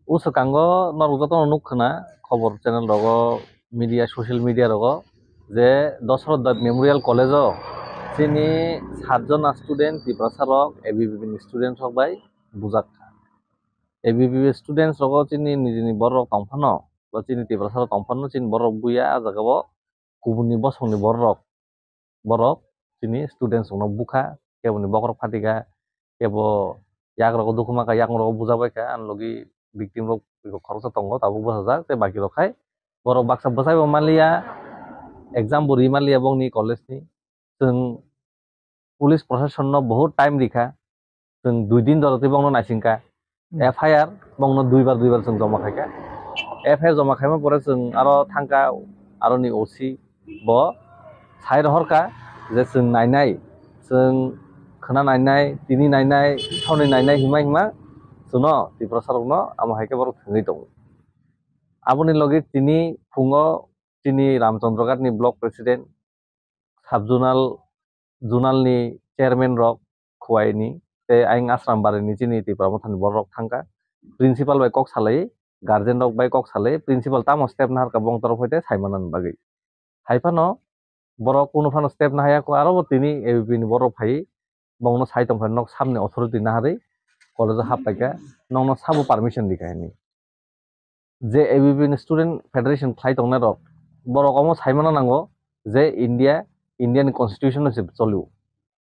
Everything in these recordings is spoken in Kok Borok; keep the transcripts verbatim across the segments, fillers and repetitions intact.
O swkango norok jotono nuk khna khobor channel rogo, media, social media rogo je Dasarath Deb Memorial College o chini sat jona student Tiprasa rok A B V P ni student rok bai bujak kha. A B V P students rogo chini nijini borok tong phano ba chini Tiprasa rok tong phano chini borok buya a jaga o kubuni bosongni borok borok chini students rokno bukha, keboni bokhorok phatikha, kebo yak rogo dukhu mankha, yakung rogo bujabaikha, ani logi victim rok khoroksa tongo, tabuk bwsajak, tei baki rok khai borok baksa bwsaibo manliya, exam bo ri manliya bongni college ni. Chwng police proshasonno bahut time rikha, chwng dui din doro tei bongno naisingkha. Hmm. F I R bongno duibar duibar chwng joma khaikha. F I R joma khaima pore chwng aro thangkha aroni O C bo sai rohorkha je chwng nainai, chwng khwna nainai, tini nainai, thorni nainai hima hima chwngno Tiprasa rokno amo hai khe borok thwngwi tongo. Aboni logi tini phungo chini Ramchandraghat ni block president, sub zonal, zonal ni chairman rok Khowai ni tei ayang Asrambari ni chini Tipra Motha ni borok rok thangkha. Principal bai kok salai, guardian rok bai kok salai, principal tamo step naharkha bong torok hoite saimana bagwi. Hai phano borok kunu phano step nahaya kho, aro bo tini A B V P ni borok phai bongno sai tongkha, nok samni authority naharwi college o hap paikha, nokno sabo permission rikha hini. Je A B V P ni student federation khlai tongnai rok, borok omo saimano nango je India, Indian constitution no se cholio.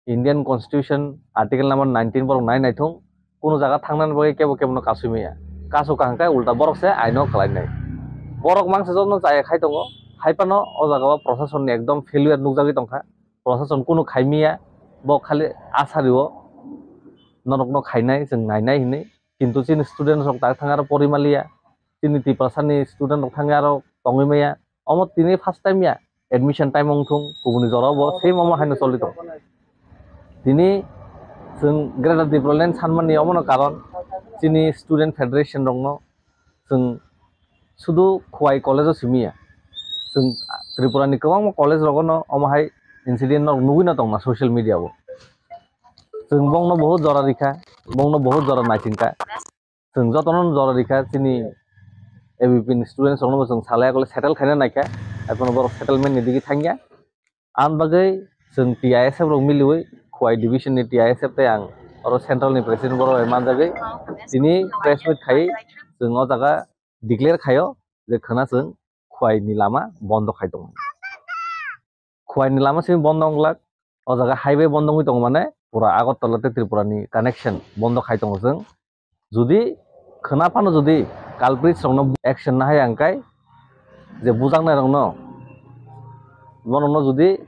Indian constitution article number nineteen borok nai naithung, kunu jaga thangnani bagwi kebo kebono kasui maya. Kasu kaham khe ulta borok se aino khlai nai. Borok mangsa jotono chaya khai tongo, hai phano o jaga o proshasonni ekdom failure nukjagwi tongkha. Proshashan kunu khai maya, bo khali asa rio, norokno khainai, chwng nainai hinwi. Kintu chini student rok tak thang aro pori maliya, chini Tiprasa ni student rok thangwi aro tongwi maya. Omo tini first time ya, admission time wng thung, kubuni jora bo same omo haino choli tong. Tini chwng Greater Tipraland sanmani omono karon, chini student federation rokno chwng sudu Khowai college o simi ya. Chwng Tripura ni kwbangma college rogo no omo hai incident no nugwi no tongma social media o. Chwng bongno bahut jora rikha, bongno bahut jora naisingkha. Chwng jotono jora rikha, chini A B V P ni students rokno bo chwng salai kole settle khaina naikha. Ekhon borok settlement ni digi thangya. Ang bagwi chwng T I S F rok miliwi, Khowai division ni T I S F tei ang oro central ni president borok bai manjagwi tini press meet khai chwng o jaga declare khaio je khwna chwng Khowai ni lama bondo khai tongo. Khowai ni lama simi bondo wng glak, o jaga highway bondo wngwi tongo, mane pura Agartala tei Tripura ni connection bondo khai tongo chwng. Jodi khwna phano jodi culprits rokno action nahai ang kai, je bujaknai rokno, borokno jodi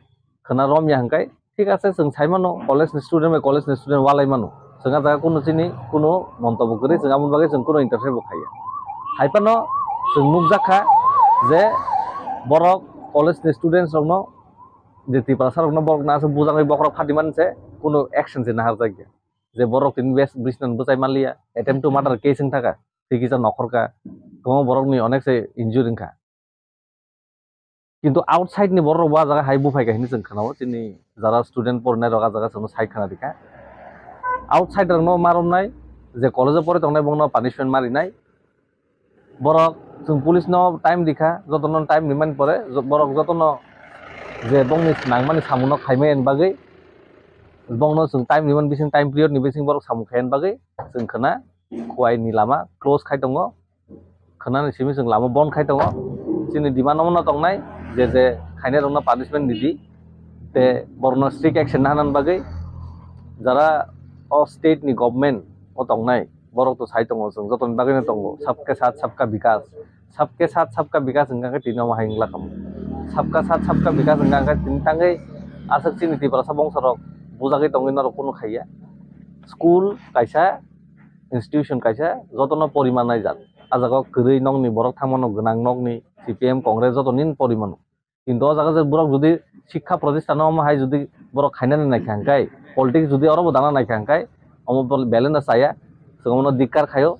khwna romya hwnkhe, thik ase, chwng sai mano college ni student bai college ni student walai mano, chwng ah jaga kunu chini kunu montobbo kwrwi, chwng aboni bagwi chwng kunu interfere bo khaiya. Hai phano chwng nukjak kha je borok college ni students rokno, je Tiprasa rokno borok no aswk bujaknai bokhorok phati mani se kunu action se naharjakya. Je borok tini bes bisnan bwchai manliya, attempt to murder case wng thaka, tei kisa nokhorka, kwbangma borokni onek se injury wngkha. Kintu outside ni borok bo ah jaga hai buphai kha hinwi chwng khwnao, chini jara student porinai rok ah jaga chwngno sai khwna rikha. Outside rokno ma romnai, je college o pori tongnai bongno punishment ma rinai. Borok chwng police no time rikha, jotono time rimani pore, jo-, borok jotono je bongni nangmani samungno khaimani bagwi, bongno chwng time rimani bising, time period ni bising borok samung khaimani bagwi chwng khwna Khowai ni lama close khai tongo, khwnani simi chwng lama bon khai tongo. Chini demand omono tongnai je je khainai rokno punishment ridi, tei borokno strict action naharnani bagwi jara o state ni government o tongnai, borok to sai tongo, chwng jotoni bagwino tongo, sabke sath sabka bikas. Sabke sath sabka bikas hwnkha khe tini omo hai wngla kamo. Sabka sath sabka bikas hwnkha khe tini tangwi aswk chini Tiprasa bongso rok bujagwi tongwi norok kunu khaiya. School kaisa, institution kaisa, jotono poriman naijak. Ah jaga o kwrwi nokni borok thangmano, gwnang nokni, C P M, Congress jotoni porimano. Kintu o jaga je borok jodi sikha protistano omo hai jodi borok khainani naikha hwnkhe, politics jodi oro bo dana naikha hwnkhe, omo bo belai no chaya, chwng omono dikkar khaio.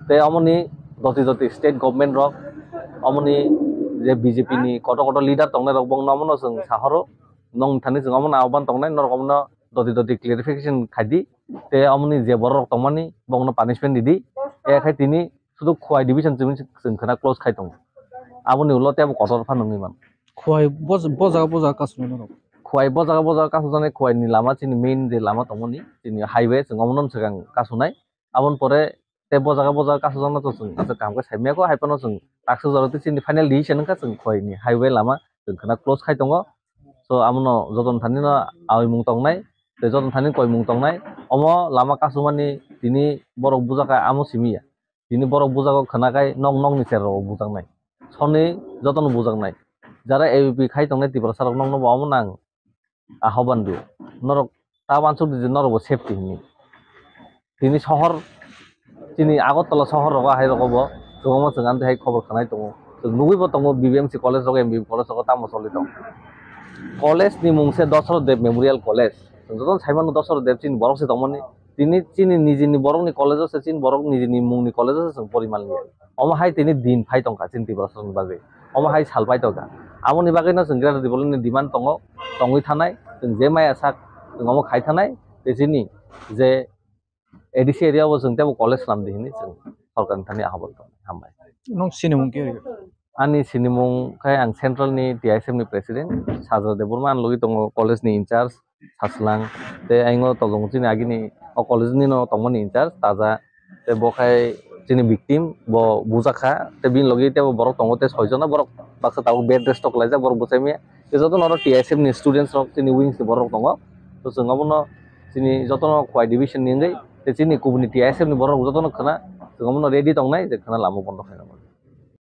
Tei omoni doti doti state government rok, omoni je B J P ni kotor kotor leader tongnai rok, bongno omono chwng sahoro, nong thani chwng omono ahban tongnai, norok omono doti doti clarification khaidi, tei omoni je borok rok tongmani, bongno punishment ridi, ya khai tini sudu Khowai division chini chwng khwna close khai tongo. Aboni ulo tebo kotor phano wngwi mano. Khowai bo, bo jaga bo jaga kasu nai norok. Khowai bo jaga bo jaga kasu jani Khowai ni lama chini main je lama tongmani chini highway chwng omono swkang kasu nai. Aboni pore tei bo jaga bo jaga kasu jakna to chwng aswk kaham khe saimaya kho, hai phano chwng taksa jora tei chini final decision wngkha chwng Khowai ni highway lama chwng khwna close khai tongo. So, abono jotono thani no awi mung tongnai, tei jotono thani koi mung tongnai. Omo lama kasumani tini borok bujak kha amo simi ya. Tini borok bujago khwna khai nok nokni cherrok bujaknai. Soni jotono bujaknai. Jara A B P khai tongnai Tiprasa rok nokno bo omo nang ahoban rio. Norok ta wansuk di je norok bo safety hinwi. Tini sohor, chini Agartala sohor rogo hai rogo bo kwbangma chwng amtwi hai khobor khwnai tongo. Chwng nugwi bo tongo B B M C college rogo, M B B college rogo tamo choli tongo. College ni mung se Dasarath Deb Memorial College. Chwng jotono sai mano Dasarath Deb chini borok se tongmani. Tini chini nijini borokni college o se chini borok nijini mungni college o se chwng pori manliya. Omo hai tini din phai tongkha chini Tiprasarokni bagwi. Omo hai sal pai tongkha. Aboni bagwino chwng Greater Tipraland ni demand tongo, tongwi thanai. Chwng je maya sak chwng omo khai thanai. Tei chini je A D C area o chwng teibo college swnam di hinwi chwng sorkarni thani ahobol tong hambai. Nong sinimung khe? Ani sinimung khe ang central ni T I S F ni president Sajra Debbarma, ani logi tongo college ni in charge Saslang, tei ayingo tolong chini agini o college ni no tongmani in charge Taja, tei bo khai chini victim bo bujak kha, tei bini logi teibo borok tongo tei soi jona borok baksa tabuk bed rest o kwlaijak borok bwsai maya. Tei jotono oro T I S F ni students rok chini wings ni borok tongo. To chwng obono chini jotono Khowai division ni wngwi tei chini kubuni T I S F ni borok jotono khwna chwng obono ready tongnai je khwna lama bondo khainai.